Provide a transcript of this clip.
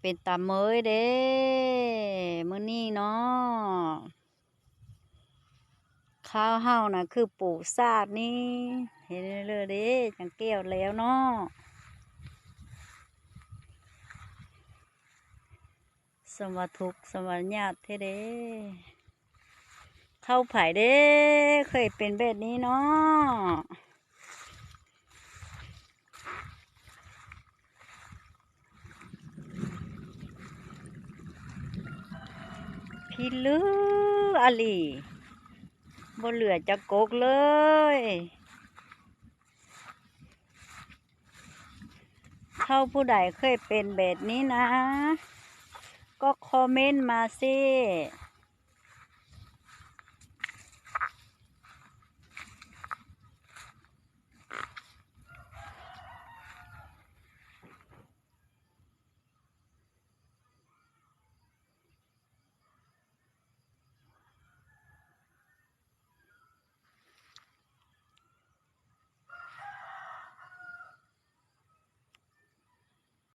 ເປັນຕາເມີຍເດ້ ມື້ນີ້ເນາະ. ຄາວເຮົານະຄືປູຊາດນີ້ ເຫັນເລີຍເດ້ ຈັ່ງແກ້ວແລ້ວເນາະ. ສຳວ່າທຸກ ສຳວ່າຍາກແທ້ເດ້. ເຂົ້າໃຜເດ້ ເຄີຍເປັນແບບນີ້ເນາະ. ພິລຶອະຫຼີ ບໍ່ເຫຼືອຈັກກົກເລີຍ. ເຮົາຜູ້ໃດເຄີຍເປັນແບບນີ້ນະ ກໍຄອມເມັນມາຊິ.